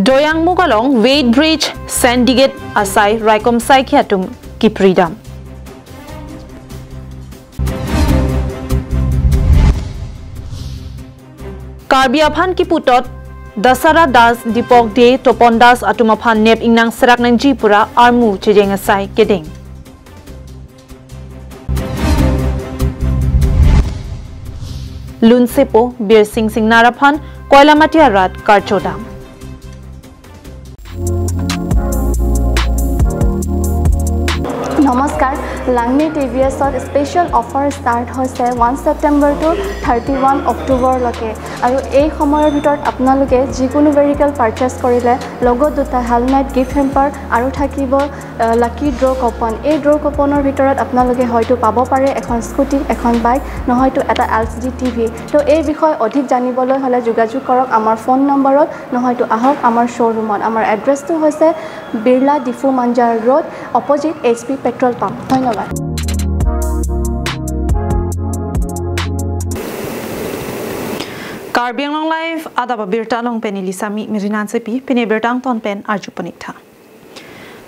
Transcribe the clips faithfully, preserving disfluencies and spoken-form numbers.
Doyangmukh along weight bridge syndicate asai raikom saikhi atum kipridam. Karbi aphan kiputot Dasara Das, Dipok De, Topon Das atum aphan nep ingnang serak nangji pura armu chejeng asai kedeng. Lunsepo Birsing Singnar aphan Koilamati arat karchodam. নমস্কাৰ, লাংনি T V এছত special offer start হৈছে ওৱান September two thirty one অক্টোবৰলৈকে। আৰু এই সময়ৰ ভিতৰত আপোনালোকে যিকোনো ভেহিকেল পাৰচেছ কৰিলে লগত দুটা হেলমেট, গিফ্ট হেম্পাৰ আৰু থাকিব লাকি ড্ৰ' কুপন। এই ড্ৰ' কুপনৰ ভিতৰত আপোনালোকে হয়তো পাব পাৰে এখন স্কুটি, এখন বাইক, নহয়তো এটা এল চি ডি টি ভি। তো এই বিষয়ে অধিক জানিবলৈ হ'লে যোগাযোগ কৰক আমাৰ ফোন নম্বৰত, নহয়তো আহক আমাৰ শ্ব'ৰুমত। আমাৰ এড্ৰেছটো হৈছে বিৰলা ডিফু Manjhar road, opposite H P petrol pump. ধন্যবাদ। Karbi Anglong Live adap abirta along pen neli Sami Merinan Sepi, pini birta angton pen arju pon-ik tha.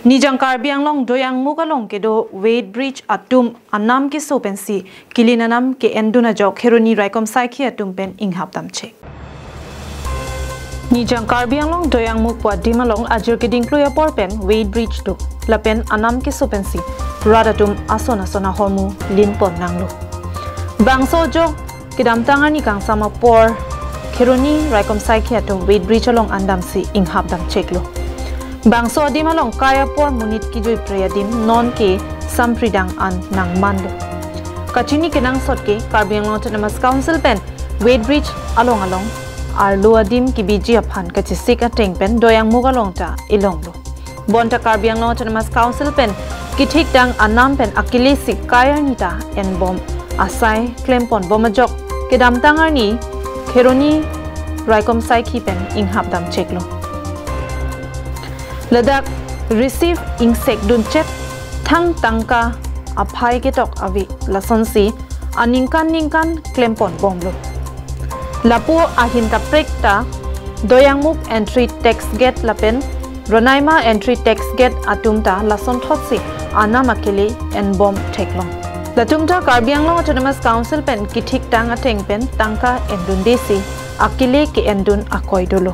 Nijang Karbi Anglong Doyangmukh along kedo weight bridge atum anam keso pensi kilin anam ke-endun ajok Kheroni raikom saikhi atum pen inghap damchek. Nijang Karbi Anglong Doyangmukh pu adim along ajir keding klui apor pen weight bridge do, lapen anam keso pensi rat atum ason ason ahormu lin pon nanglo. Bangso ajok kedamtang arni kangsam apor Kheroni raikom saikhi atum weight bridge along an damsi inghap damcheklo. Bangso adim along kai apor monit kejui pre adim non ke sampridang an nangmanlo. Kachini kenangsot ke Karbi Anglong Autonomous Council pen weight bridge along along arlo adim kebiji aphan kachesik ateng pen Doyangmukh along ta elonglo. Bonta Karbi Anglong Autonomous Council pen kethik dang anam pen akile si kai arni ta enbom asai klem pon bom ajok kedamtang arni Kheroni raikom saikhi pen inghap damcheklo. Ladak receive ingsekdun chet thang tangka aphai ketok ave, lasonsi aningkan ningkan klem pon bomlo. Lapu ahin kaprek ta Doyangmukh entry tax gate lapen Ronaima entry tax gate atum ta lasonthotsi anam akile enbom theklong. Latum ta Karbi Anglong Autonomous Council pen kethik tang ateng pen tangka endundesi akile ke-endun akoi dolo.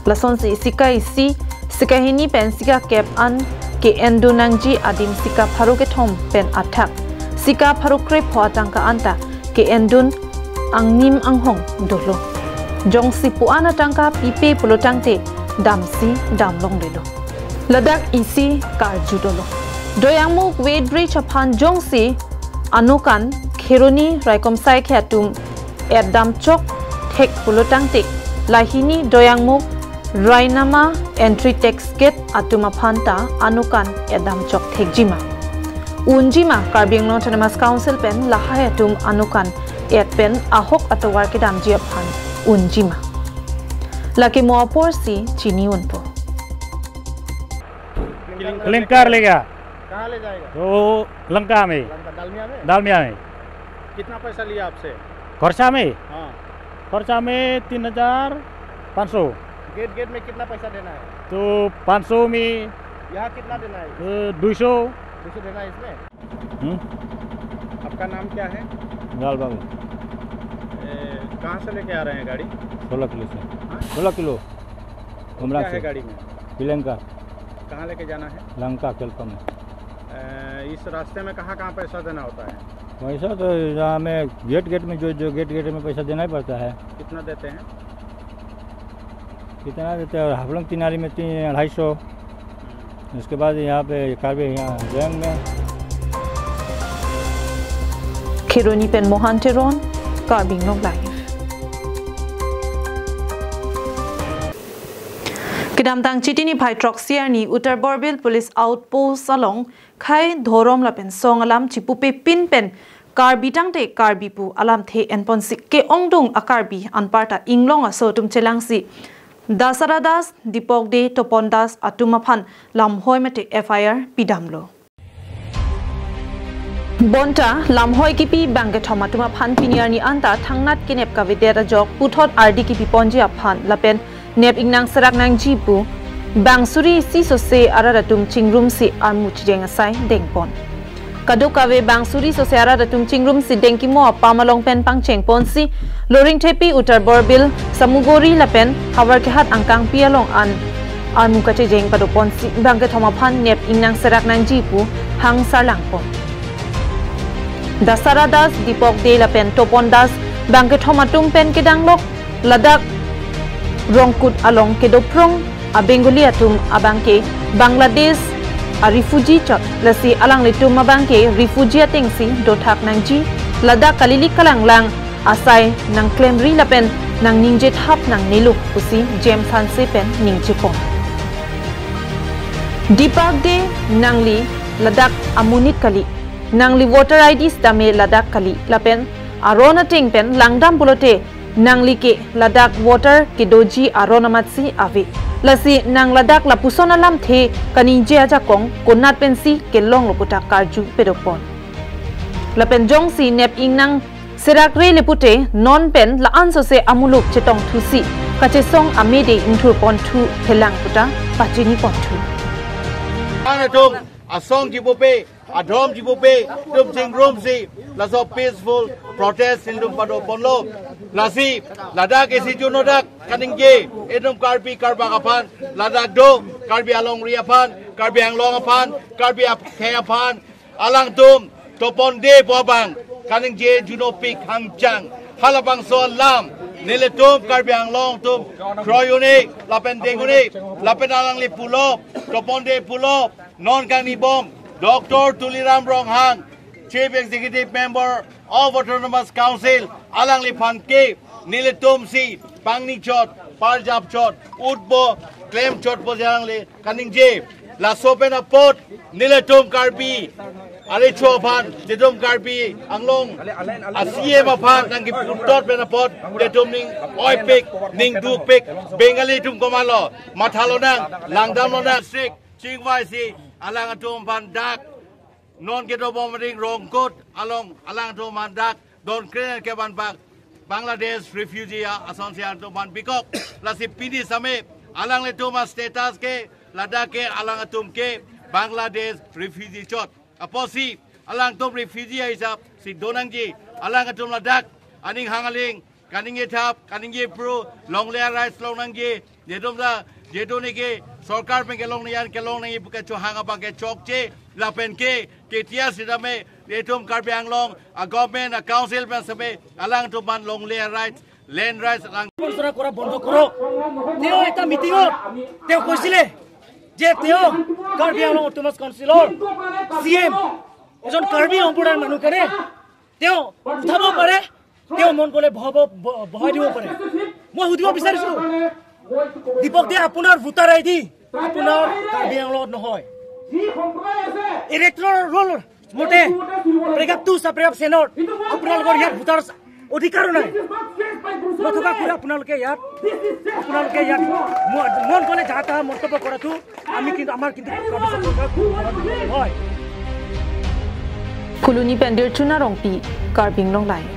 Lasonsi sika isi, sika hini pen sika kep an ke-endun nangji adim sika pharo kethom pen athak sika pharo krepho atangka anta ke-endun angnim anghong dolo. Jongsi pu-an atangka pipe pulo tangte damsi damlonglelo. Ladak isi karju dolo. Doyangmukh weight bridge aphan jongsi anokan Kheroni raikom saikhi atum et damchok thek pulo tangte lahini Doyangmukh Ronaima entry tax gate atum aphan ta anokan et damchok thekjima. Unjima Karbi Anglong Autonomous Council pen lahai atum anokan et pen ahok atovar kedamji aphan unjima. Lake mo aporsi chini unpo. Clinker ले गया। कहाँ ले जाएगा? वो लंका में। लंका, डालमिया में? डालमिया में। कितना पैसा लिया आपसे? खर्चा में? हाँ। खर्चा में तीन हजार पाँच सौ। गेट, गेट में कितना पैसा देना है? तो पाँच सौ में। यहाँ कितना देना है? अ, दो सौ। दो सौ देना है इसमें? हम्म। आपका नाम क्या है? लाल बाबू। ए, कहाँ से लेके आ रहे हैं गाड़ी? सोलह किलो से। हाँ? सोलह किलो। क्या उमरांग है से। गाड़ी में? क्लिंकर। कहाँ लेके जाना है? लंका, केलकम में। ए, इस रास्ते में कहाँ कहाँ पैसा देना होता है? पैसा तो यहाँ में गेट गेट में जो, जो गेट गेट में पैसा देना ही पड़ता है। कितना देते हैं? कितना देते हैं? हाफलोंग तिनारी में तीन, अढ़ाई सौ। उसके बाद यहाँ पे कार्बी, यहाँ जैंग में। Kheroni pen Mohan Teron, Karbi Anglong Live. Kedamtang Chiti niphai throksi arni Uttar Borbil Police Outpost along khei dhorom lapen song alam chipupe pin pen Karbi tangte Karbi pu alamthe enponsi ke-ongdung a-Karbi anparta inglong aso atum chelangsi Dasara Das, Dipok De, Topon Das atum aphan lamhoi mate F I R pidamlo. Bonta lamhoi kipi bangkethom atum aphan pini arni anta thangnat kenep kavedet ajok puthot ardi kipi ponji aphan lapen nep ingnang serak nangji pu Bang suri isi sose arat atum chingrumsi armu chijeng asai dengpon. Kadokave bang suri sose arat atum chingrumsi dengkimo apam along pen pangchengponsi Loringthepi, Uttar Borbil, Samuguri lapen Howraghat angkangpi along an armu kachejeng padoponsi bangkethom aphan nep ingnang serak nangji pu hangsarlangpon. Dasara Das, Deepak Dey lapen Topon Das bangkethom atum pen kedanglok ladak Rongkut along kedoprong a-Bengali atum abangke Bangladesh a-refugee chot, lasi alanglitum abangke refugee atengsi dothak nangji, ladak kalilik kalanglang asai nangklemri lapen nangningje thap nangnelo pusi James Hanse pen ningjepon. Deepak Dey, nangli ladak amonit kali, nangli voter I D sitame ladak kali, lapen aron ateng pen langdam pulote nangli ke ladak voter kedoji aron amatsi ave. Lasi nang ladak lapuson alamthe kaningje ajakong konat pensi kelonglo pu ta karju pedopon. Lapen jongsi nep ingnang serakre le pute non pen la-an sose amuluk chetongthusi kachesong amede ingthurponthu helang pu ta pachiniponthu. Anatung asong kibope, adhom kibope, tum chingrumsi laso peaceful protest nelitum padoponlo. Lasi ladak isi juno dak kaningje, itum Karbi Karbak aphan, ladak do Karbi alongri aphan, Karbi Anglong aphan, Karbi akhei aphan, alangtum Topon Dey pu abang kaningje junopik hangchang. Halabangso alam nelitum Karbi Anglong atum kroi un-e lapen deng un-e, lapen alangli pulo, Topon Dey pulo, non kangnibom Doctor Tuliram Ronghang, Chief Executive Member of Autonomous Council, alangliphan ke nelitumsi pangni chot, parjap chot, utbo klem chot pusi alangli kaningje. Laso pen apot nelitum Karbi arecho aphan, nelitum Karbi Anglong a-C E M aphan nangkiputot pen apot nelitum ning oipik, ning dukpik, Bengali atum komatlo, mathalonang, langdamlonang, strict chingvaisi alangtum aphan dak non kedobom ring Rongkut along alangtum aphan dak don kren kevan bak Bangladesh refugee a-, asonsi alangtum aphan bikok. Lasi pini same alanglitum a-status ke ladak ke alangtum ke Bangladesh refugee chot. Apotsi alangtum refugee ahisapsi donangji, alangtum ladak aning hang aling kaningje thap, kaningje phru, longle a-rights longnangji, nelitum ta, nelitum neke sorkar pen kelong nangji, kelong nangji pu kachohang abang ke chokche, lapen ke, কেতিয়া sitame, nelitum Karbi Anglong, a-government, a-council pen sitame, alangtum aphan longle a-rights, land rights, alang- sponsor কৰা বন্ধ কৰক। তেওঁ এটা মিটিঙত তেওঁ কৈছিলে যে তেওঁ কাৰ্বি আংলং অট'নমাছ কাউন্সিলৰ চি এম, এজন কাৰ্বি সম্প্ৰদায়ৰ মানুহ কাৰণে তেওঁ উঠাব পাৰে, তেওঁ মন গ'লে বহাব, ব-, বহাই দিব পাৰে। মই সুধিব বিচাৰিছো, দীপক দে, আপোনাৰ ভোটাৰ আই ডি আপোনাৰ কাৰ্বি আংলঙত নহয়, ইলেক্টৰেল ৰোল মতে, প্ৰেগাপ টু চাপ্ৰেগাপ চেনৰ আপোনালোকৰ ইয়াত ভোটাৰ অধিকাৰো নাই। নথকা সুৰে আপোনালোকে ইয়াত, আপোনালোকে ইয়াত ম-, মন গ'লে যা তা মন্তব্য কৰাটো আমি কিন্তু, আমাৰ কিন্তু প্ৰৱেশ হয়। Phuloni pen Dirchuna Rongpi, Karbi Anglong Live.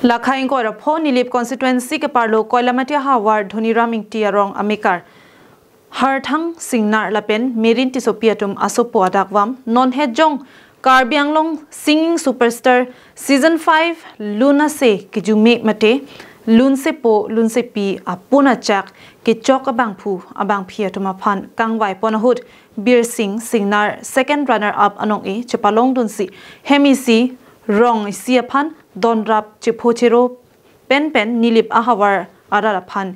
Lakha ingkoi ra pho Nilip constituency keparlo Koilamati ahavar Dhoniram Ingti arong amekar Harthang Singnar lapen Merin Tissopi atum asopo adak vam non het jong Karbi Anglong singing superstar season five lun ase kijume mate lunsepo lunsepi apun achak kechok abangphu abangphi atum aphan kangvai pon ahut Birsing Singnar second runner up anong-e chepalongdunsi hem isi rong isi aphan donrap chepho chero penpen Nilip ahavar arat aphan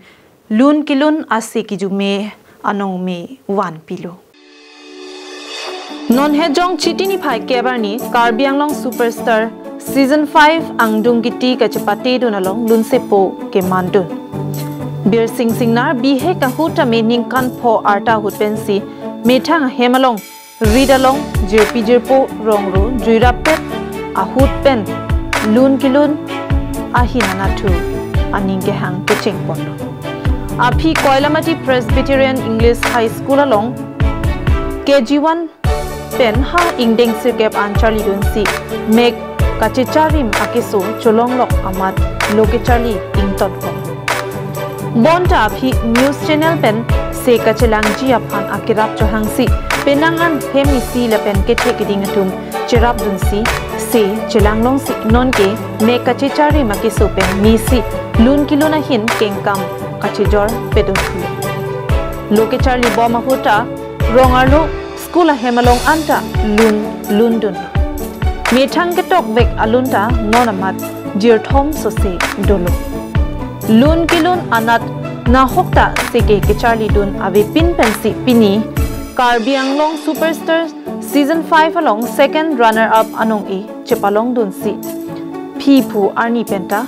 lun kelun ase kijume anong me vanpilo. Non het jong Chiti niphai kep arni Karbi Anglong superstar season five angdung kiti kachepatedun along lunsepo kemandun. Birsing Singnar bihek ahut tame ningkan pho arta ahut pensi methang ahem along rit along jirpi jirpo rongro juirap pet ahut pen lun kelun ahin anatthu aning kehang kechengponlo. Aphi Koilamati Presbyterian English High School along K G one pen ha ingdeng sirkep an charlidunsi mek kachecharim akeso cholonglok amat lo kecharli ingtonkok. Bonta aphi news channel pen se kachelangji aphan akerap chohangsi, penang an hem isi lapen kethe keding atum cherapdunsi, se chelanglongsi nonke mek kachecharim akeso pen misi lun kelun ahin kengkam kachejor pedo thu. Lo kecharli bom ahut ta rong arlo school ahem along anta lun lundun. Methang ketokvek alun ta non amat jirthom sose dolo. Lun kelun anat nahok ta seke kecharlidun avepin pensi pini Karbi Anglong Superstar Season five along second runner up anong-e chepalongdunsi phiphu arni penta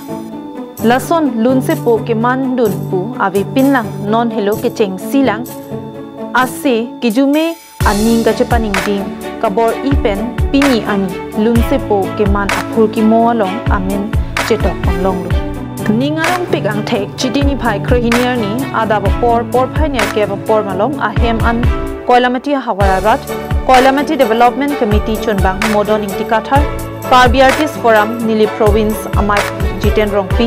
lason lunsepo kemandun pu avepinlang, non helo kechengsilang, ase kejume aning kachepaningding kabor-i pen pini arni lunsepo keman aphurkimo along amen chetok ponlonglo. Ning arongpik angthek Chiti niphai krehini arni adap apor porphai nerkep apor malom ahem an Koilamati ahavar arat, Koilamati Development Committee chunbang Modon Ingti Kathar, Karbi Artist Forum Nilip Province amei Jiten Rongpi,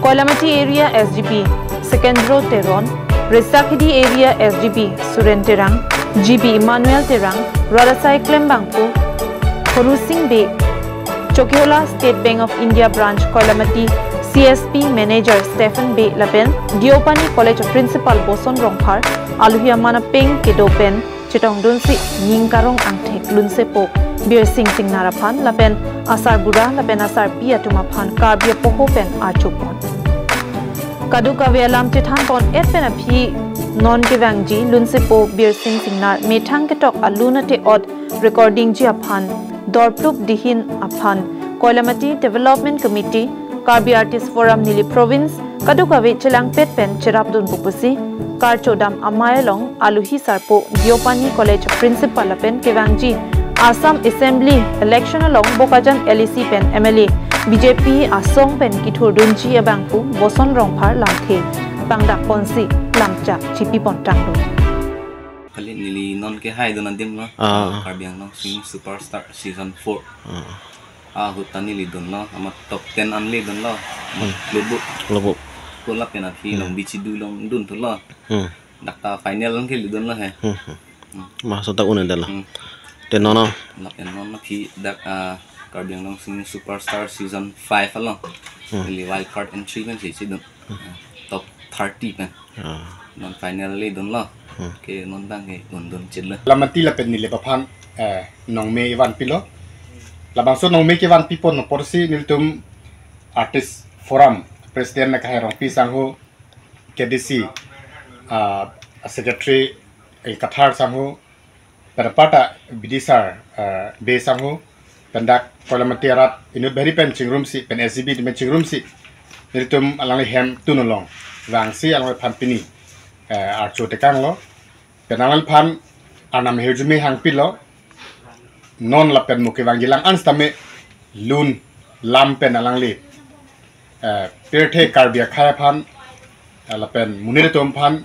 Koilamati Area S D P Sekendro Teron, Risakhidi Area S D P Suren Terang, G B Emmanuel Terang, Radasai Klembangphu, Horusing Bey, Chokihola State Bank of India Branch Koilamati C S P Manager Stephen Bey lapen Deopani College Principal Boson Rongphar, aluhi aman apeng kedo pen chetongdunsi ning karong angthek lunsepo Birsing Singnar aphan lapen asarbura lapen asarpi atum aphan Karbi apoho pen archupon. Kadokave alam chethanpon-et pen aphi non kevangji lunsepo Birsing Singnar methang ketok alun ate-ot recordingji aphan dorplup dihin aphan Koilamati Development Committee, Karbi Artist Forum Nilip Province, kadokave chelangpet pen cherapdunpo pusi karchodam amei along aluhi sarpo Deopani College Principal lapen kevangji Assam Assembly Election along Bokajan L A C pen M L A B J P asong pen kethurdunji abangphu Boson Rongphar lamthe pangdakponsi lamchak chipipontanglo. Kali neli non kehaidun adim lo. Ah. Karbi Anglong Singing Superstar Season four. Ah. Ahut ta neli dunlo, amat top ten anle dunlo. Amat Hmm. Klobuk. Klobuk. Ko lapen aphi Hmm. Longbi Chidu along dunthulo. Hmm. Dak ta final along kali dunlo he. Hmm, hmm. Hmm. Masuk tak unen dalo. Hmm. Te non non. Lapen non aphi dak, ah, Karbi Anglong Singing Superstar Season five along. Hmm. Neli wild card entry pensi chedun. Hmm. Ah, top thirty pen. Ah. Non final le dunlo. Hmm. Ke non tangke dundun chedlo. Lamati lapen Nilip aphan, eh, nongme ivan pilo. Labangso nongme kevan pipon apotsi nelitum Artist Forum President Nakahe Rongpi sangho, K D C, ah, Secretary, eh, Kathar sangho, pen apar ta B D sir, eh, Bey sangho, pen dak Koilamati arat inut bhari pen chingrumsi, pen S G B pen chingrumsi, nelitum alangli hem tun along vangsi alangliphan pini, eh, archo tekanglo, pen alangliphan arnam ahirjume hangpilo, non lapen mo kevangjilang an sitame lun lam pen alangli, eh, pirthe Karbi akhei aphan, eh, lapen monit atum aphan,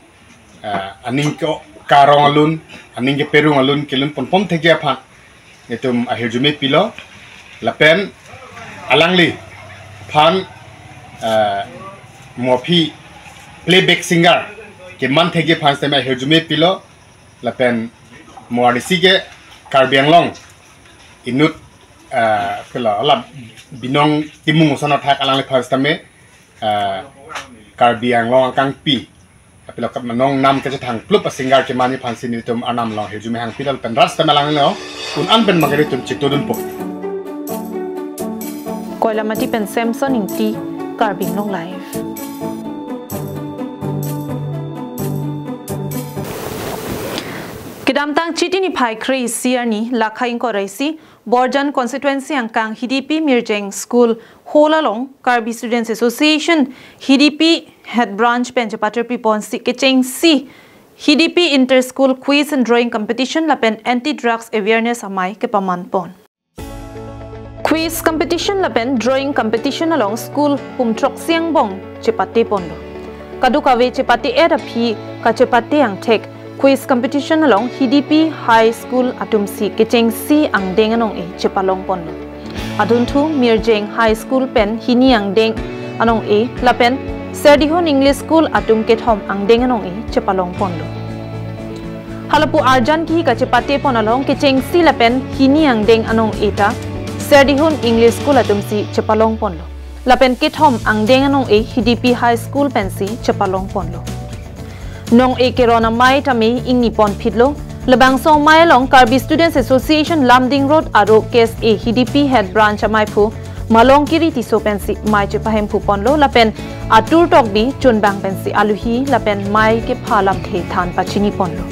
eh, aning ke karong alun, aning keperung alun kelun ponpon thekji aphan nelitum ahirjume pilo, lapen alangliphan, eh, mo aphi playback singer keman thekji aphan sitame ahirjume pilo, lapen mo arnisi ke Karbi Anglong inut, eh, pilo alam binong timung ason athak alangliphan sitame, eh, Karbi Anglong akangpi, apilo kap nongnam kachethang plup a singer kemanji aphansi nelitum arnam along ahirjume hangpilo lapen rat sitame alanglilo un an pen mangkari tum chitudunpo. Koilamati pen Samson Ingti, Karbi Anglong Live. Kedamtang Chiti niphai kre-isi arni, lakha ingkoi ra isi, Borjan Constituency angkang H D P Mirjeng School Hall along Karbi Students Association H D P Head Branch pen chepatirpiponsi kechengsi H D P Inter School Quiz and Drawing Competition lapen Anti Drugs Awareness amei kepamanpon. Quiz competition lapen drawing competition along school pum throksi angbong chepateponlo. Kadokave chepate-et aphi kachepate angthek quiz competition along H D P High School atumsi kechengsi angdeng anong-e chepalongponlo. Adunthu Mirjeng High School pen hini angdeng anong-e lapen Serdihun English School atum kethom angdeng anong-e chepalong ponlo. Halapu arjan kihi kachepate pon along kechengsi lapen hini angdeng anong-e ta Serdihun English School atumsi chepalong ponlo. Lapen kethom angdeng anong-e Hidipi High School pensi chepalong ponlo. Nong-e keron amei tame ingni pon phitlo. Labangso amei along Karbi Students Association Lumding Road aro K S A Hidipi Head Branch ameiphu Malongkiri Tisso pensi mei chepahemphu ponlo lapen Atur Tokbi Chunbang pensi aluhi lapen mei kepha lamthe than pachini ponlo.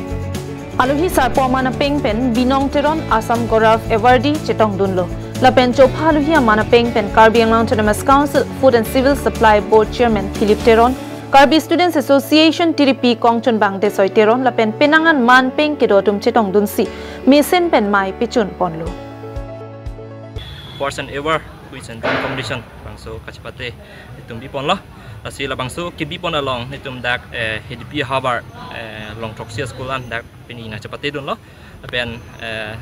Aluhi sarpo aman apeng pen Binong Teron Assam Gaurav Awardee chetongdunlo. Lapen chopha aluhi aman apeng pen Karbi Anglong Autonomous Council Food and Civil Supply Board Chairman Philip Teron, Karbi Students Association tiripi Kongchunbang Desoi Teron lapen penang an man peng kedo atum chetongdunsi mesen pen mei pechun ponlo. First and ever quiz and drawing competition bangso kachepate itum bi ponlo. Lasi labangso kebi pon along itum dak, eh, Hidipi havar, eh, Longthroksi school an dak pini nangchepatedunlo. Lapen, eh,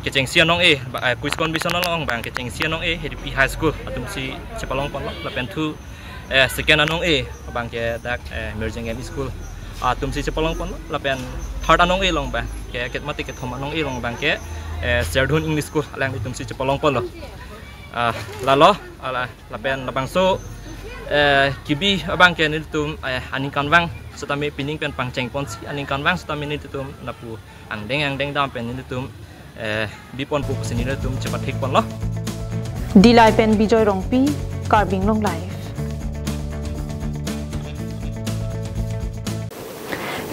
kechengsi anong-e, ba, eh, quiz competition along bang kechengsi anong-e Hidipi High School atumsi chepalong ponlo. Lapen thu, eh, second anong-e bang ke dak, eh, Mirjeng M E School atumsi chepalong ponlo. Lapen third anong-e along bang ke, ke mate kethom anong-e along bang ke, eh, Serdihun English School alanglitumsi chepalong ponlo. Ah, lalo, ala, lapen labangso, eh, kebi abang ke nelitum, eh, aningkanvang setame pining pen pangcheng ponsi, aningkanvang setame nelitum lapu angdeng angdeng dam pen nelitum, eh, bi ponpo pusi nelitum chepathik ponlo. Dillai pen Bijoy Rongpi, Karbi Anglong Live.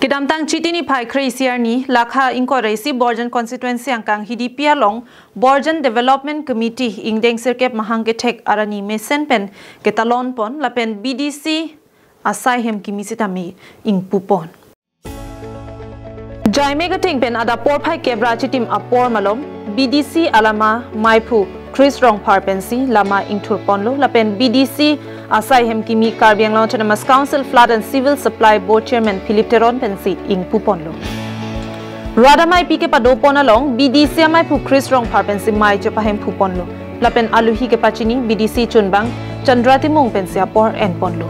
Kedamtang Chiti niphai kre-isi arni, lakha ingkoi ra isi Borjan Constituency angkang Hidipi along Borjan Development Committee ingdeng sirkep mahang kethek arni mesen pen ketalon pon lapen B D C asai hem kimi sitame ingpu pon. Jaime kateng pen adap porphai kep ra chitim apor malom B D C alama meiphu Chris Rongphar pensi lama ingthur ponlo lapen B D C asai hem kimi Karbi Anglong Autonomous Council Flood and Civil Supply Board Chairman Philip Teron pensi ingpu ponlo. Rat amei pi kepado pon along B D C ameiphu Chris Rongphar pensi mei chepahemphu ponlo. Lapen aluhi kepachini B D C chunbang Chandra Timung pensi apor en ponlo.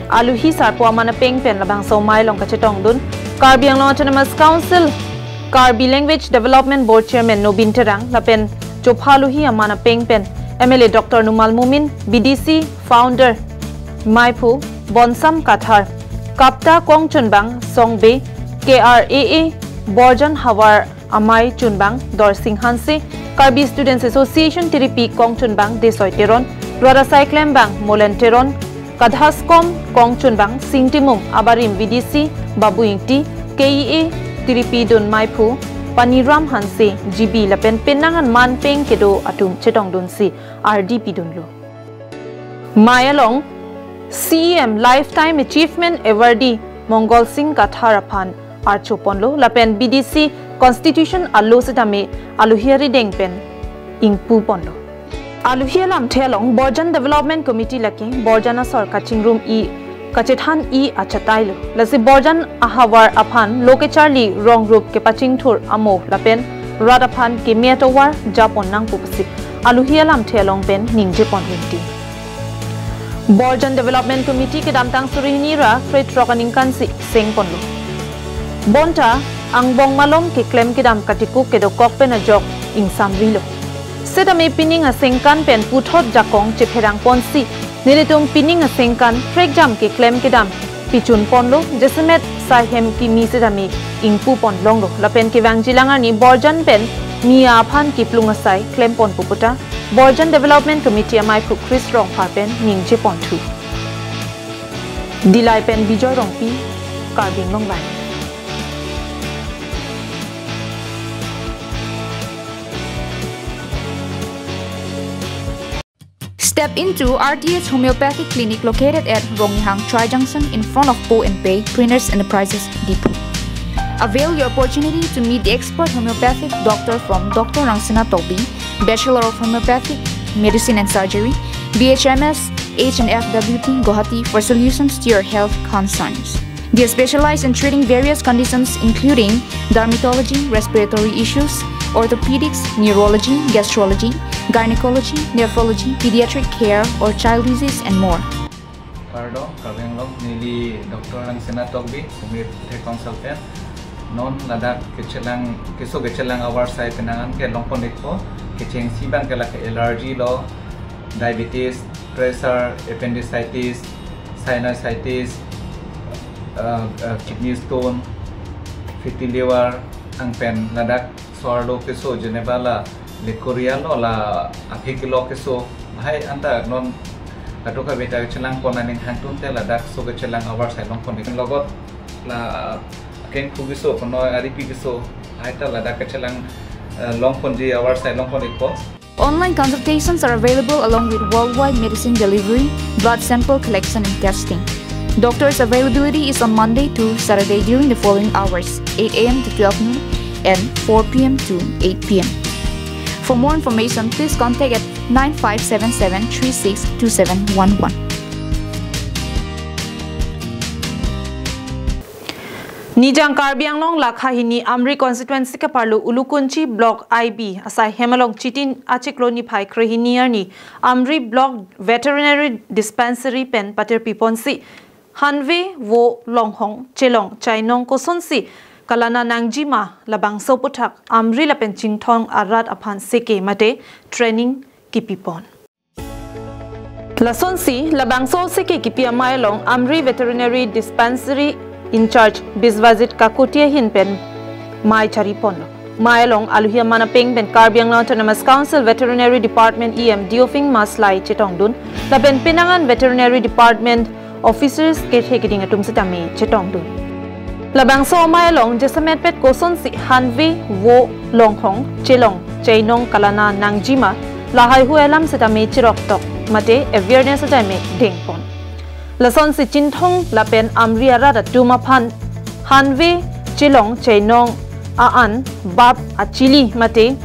Aluhi sarpo aman apeng pen labangso mei along kachetongdun Karbi Anglong Autonomous Council Karbi Language Development Board Chairman Nobin Terang lapen chopha aluhi aman apeng pen M L A Doctor Numal Momin, B D C founder meiphu Bonsam Kathar, KAPTA Kongchunbang Songbe, K R A A Borjan havar amei chunbang Dorsing Hanse, Karbi Students Association tiripi Kongchunbang Desoi Teron, rat asai klembang Molen Teron, KADHASCOM Kongchunbang Sing Timung, abarim B D C Babu Ingti, K E A tiripi dun meiphu Paniram Hanse, G B lapen penang an man peng kedo atum chetongdunsi ardi pidunlo. Mei along C E M Lifetime Achievement Awardee Mongol Sing Kathar aphan archo ponlo lapen B D C Constitution alo sitame aluhi arideng pen ingpu ponlo. Aluhi alamthe along Borjan Development Committee lake Borjan asor kachingrum-i kachethan-i achatailo. Lasi Borjan ahavar aphan lo kecharli rong rup kepachingthur amo lapen rat aphan keme atovar japon nangpo pusi aluhi alamthe along pen ningje pon rinti. Borjan Development Committee kedamtang suri hini ra krethrok aningkansi seng ponlo. Bonta angbong malom keklem kedam katikuk kedokok pen ajok ingsamrilo. Setame pining asengkan pen puthot jakong chepherang ponsi nelitum pining asengkan prekjam keklem kedam pichun ponlo, jasemet sai hem kimi setame ingpu pon longlo lapen kevangjilang arni Borjan pen Mia aphan kiplung asai klem ponpo puta Borjan Development Committee ameiphu Chris Rongphar pen ningje ponthu. Dillai pen Bijoy Rongpi, Karbi Anglong Live. Step into R T H Homeopathic Clinic located at Ronghang Tri Junction in front of Po and Pei Printers Enterprises, Diphu. Avail your opportunity to meet the expert homeopathic doctor from Doctor Rangsina Tokbi, Bachelor of Homeopathic Medicine and Surgery, B H M S, H and F W T, Guwahati for solutions to your health concerns. They specialize in treating various conditions including dermatology, respiratory issues, orthopedics, neurology, gastrology, gynecology, nephrology, pediatric care, or child disease, and more. Kardom, Karbi Anglong, neli Doctor Rangsina Tokbi, Sumit Thekong Salpen. Non ladak kechelang, keso kechelang avarsai penang an ke longpon ikpo, kechengsi abang ke lake allergy lo, diabetes, pressure, appendicitis, sinusitis, uh, uh, kidney stone, fatty liver, anpen ladak so-arlo keso jeneba la leukorrhea lo, la aphi kilo keso. Lahai anta non kadokave ta chelangpon aning hangtun te ladak so kechelang avarsai longpon ik, logot la akengphu keso kono aripi keso, lahai ta ladak kechelang, eh, longponji avarsai longpon ikpo. Online consultations are available along with worldwide medicine delivery, blood sample collection and testing. Doctors' availability is on Monday to Saturday during the following hours: eight a m to twelve noon and four p m to eight p m. For more information, please contact at nine five seven seven three six two seven one one. Nijang Karbi Anglong lakha hini Amri constituency kaparlo Ulukunchi block I B asai hem along Chiti achiklo niphai krehini arni Amri block veterinary dispensary pen patirpiponsi hanve vo longhong chelong chainong kosonsi kalana nangjima labangso aputhak Amri lapen Chinthong arat aphan seke mate training kipipon. Lasonsi labangso seke kipi amei along Amri Veterinary Dispensary in-charge Biswajit Kakoti ahin pen mei chariponlo. Mei along aluhi aman apeng pen Karbi Anglong Autonomous Council Veterinary Department E M Diofing Maslai chetongdun, lapen penang an Veterinary Department officers kethe keding atum sitame chetongdun. Labangso amei along jasemetpet kosonsi hanve vo longhong chelong chainong kalana nangjima lahaihui alam sitame cheroktok mate awareness sitame dengpon. Lasonsi Chinthong lapen Amri arat atum aphan hanve chelong chainong a-an bap achili mate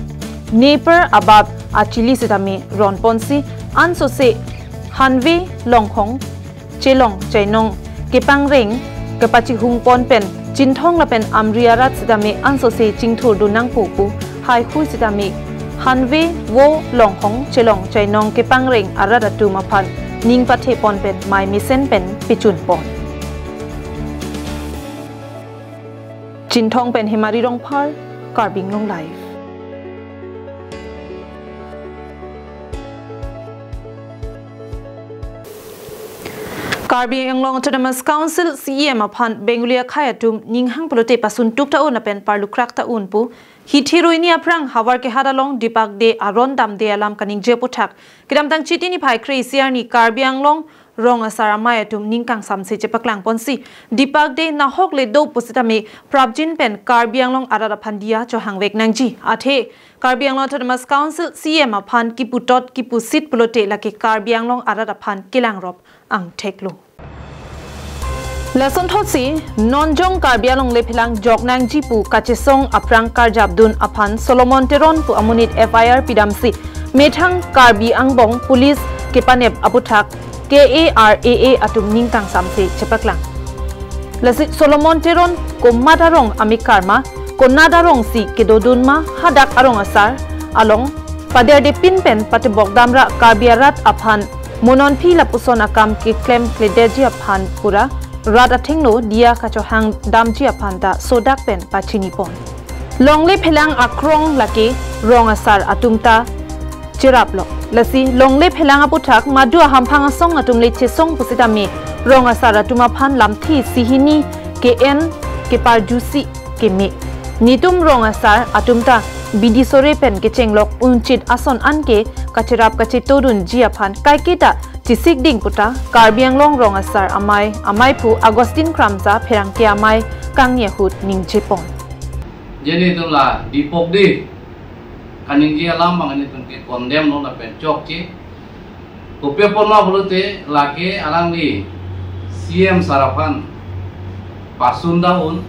napier abap achili sitame ronponsi ansose hanve longhong chelong chainong kepangreng kepachihungpon pen Chinthong lapen Amri arat sitame ansose chingthurdun nangpo pu haihui sitame hanve vo longhong chelong chainong kepangreng arat atum aphan ning pathepon pen mei mesen pen pichunpon. Chinthong pen Hemari Rongphar, Karbi Anglong Live. Karbi Anglong Autonomous Council C E M aphan Bengali akhei atum ninghang pulote pasun tuk ta un lapen parlukrak ta un pu hithi ruini aphrang havar kehat along Deepak Day aron damde alam kaningje aputhak kedamtang Chiti niphai kre-isi arni Karbi Anglong rong asar amei atum ning kangsamse chepaklangponsi Deepak Day nahok le do pusitame prapjin pen Karbi Anglong arat aphan diya chohangvek nangji. Athe Karbi Anglong Autonomous Council C E M aphan kiputot kipusit pulote lake Karbi Anglong arat aphan kelangrop angtheklo. Lasonthotsi non jong Karbi Anglong lephelang jok nangji pu kachesong aphrang karjapdun aphan Solomon Teron pu amonit F I R pidamsi methang Karbi angbong police kepanep aputhak K A R A A atum ning kangsamse chepaklang. Lasi Solomon Teron komat arong amekar ma, konat arongsi kedodun ma, hadak arong asar along paderdepin pen patebok damra Karbi arat aphan mo non aphi lapuson akam keklem kledetji aphan pura rat athengno diya kachohang damji aphan ta sodak pen pachinipon. Longle phelang akrong lake rong asar atum ta cheraplo. Lasi longle phelang aputhak madu ahamphang asong atum le chesong pusitame rong asar atum aphan lamthe isi hini ke-en keparjusi keme. Netum rong asar atum ta bidi sore pen kechenglok unchit ason anke kacherap kachetodunji aphan kaiketa chesik ding puta Karbi Anglong rong asar amei, ameiphu Augustine Kramsa pherangke amei kangni ahut ningjepon. Je netum la Deepak Day kaningje alam abang netum ke condemn lo lapen chokche. Kopi apot ma pulote lake alangli C M sir aphan pasun ta un,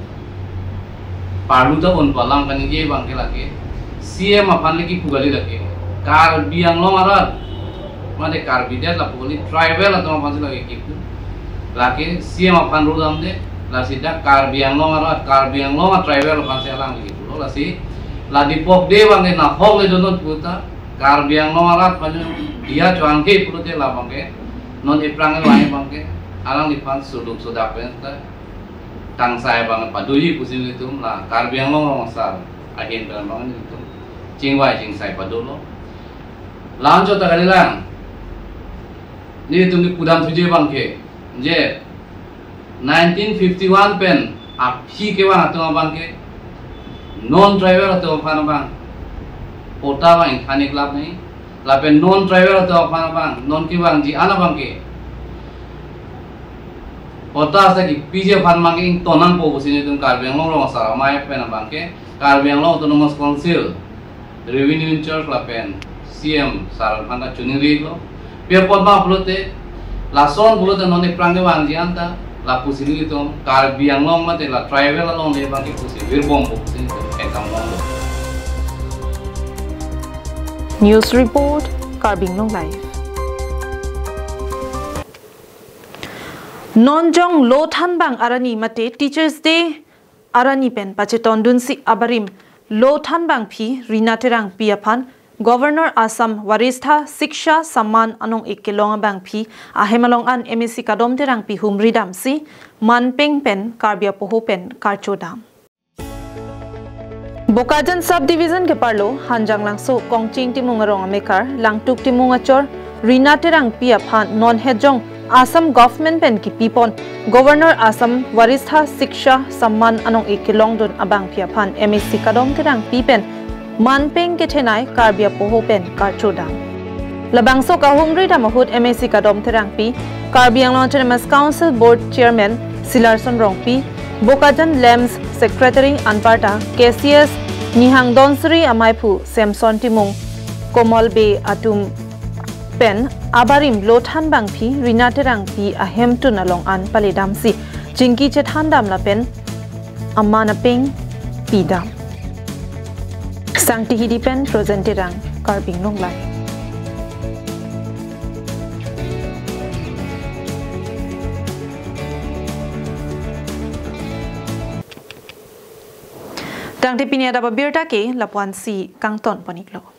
parlu ta un pu alam kaningje abang ke lake C M aphan le kipu kali lake. Karbi Anglong arat, mane Karbi det lapu kali, tribal atum aphansi lake kipu. Lake C M aphan ru damde, lasi dak Karbi Anglong arat, Karbi Anglong a tribal aphansi alangli kipulo, lasi la Deepak Day abang ke nahok le donon puta, Karbi Anglong arat panu dia chuang ke pulote labang ke non ephrang wai bang ke alangliphan suduk sudak pen ta tangsai bang padoji pusi nelitum la Karbi Anglong Rong Asar ahin pen bang nelitum chingvai chingsai padolo. La-anchot ta kalilang, nelitum kepudam thuje bang ke je nineteen fifty-one pen aphi kevang atum abang ke non tribal atum aphan abang patta abang ingthan-ik lap nangji. Lapen non tribal atum aphan abang non kevangji an abang ke patta sa kepiji aphan abang ke ingtonnangpo pusi nelitum Karbi Anglong Rong Asar Amei pen abang ke Karbi Anglong Autonomous Council Revenue in charge lapen C M sir aphan ta choningri-iklo. Pi apot ma pulote, lason pulote non ephrang kevangji an ta lapusi nelitum Karbi Anglong mate la tribal along le bang ke pusi virbompo pusi nelitum ekdam longlo. News report, Karbi Anglong Live. Non jong lo thanbang arni mate Teachers' Day arni pen pachetondunsi abarim lo thanbangpi Rina Terangpi aphan Governor Assam Varishtha Shiksha Samman anong-ik kelong abangpi ahem along an M A C Kadom Terangpi humridamsi manpeng pen Karbi apoho pen karchodam. Bokajan Sub Division keparlo Hanjanglangso Kongching Timung arong amekar Langtuk Timung achor Rina Terangpi aphan non het jong Assam Government pen kipipon Governor Assam Varishtha Shiksha Samman anong-ik kelongdun abangpi aphan M A C Kadom Terangpi pen manpeng kethenei Karbi apoho pen karchodam. Labangso kahumridam ahut M A C Kadom Terangpi, Karbi Anglong Autonomous Council Board Chairman Silarson Rongpi, Bokajan LAMPS Secretary anparta K C S Nihang Donsuri, amaiphu Samson Timung, Komal Bey atum pen abarim lo thanbangpi Rina Terangpi ahemtun along an paledamsi chingki chethandam lapen aman apeng pidam. Sangti Hidi pen Projen Terang, Karbi Anglong Live. Tangte pini adap abirta ke lapu-ansi kangton pon-iklo.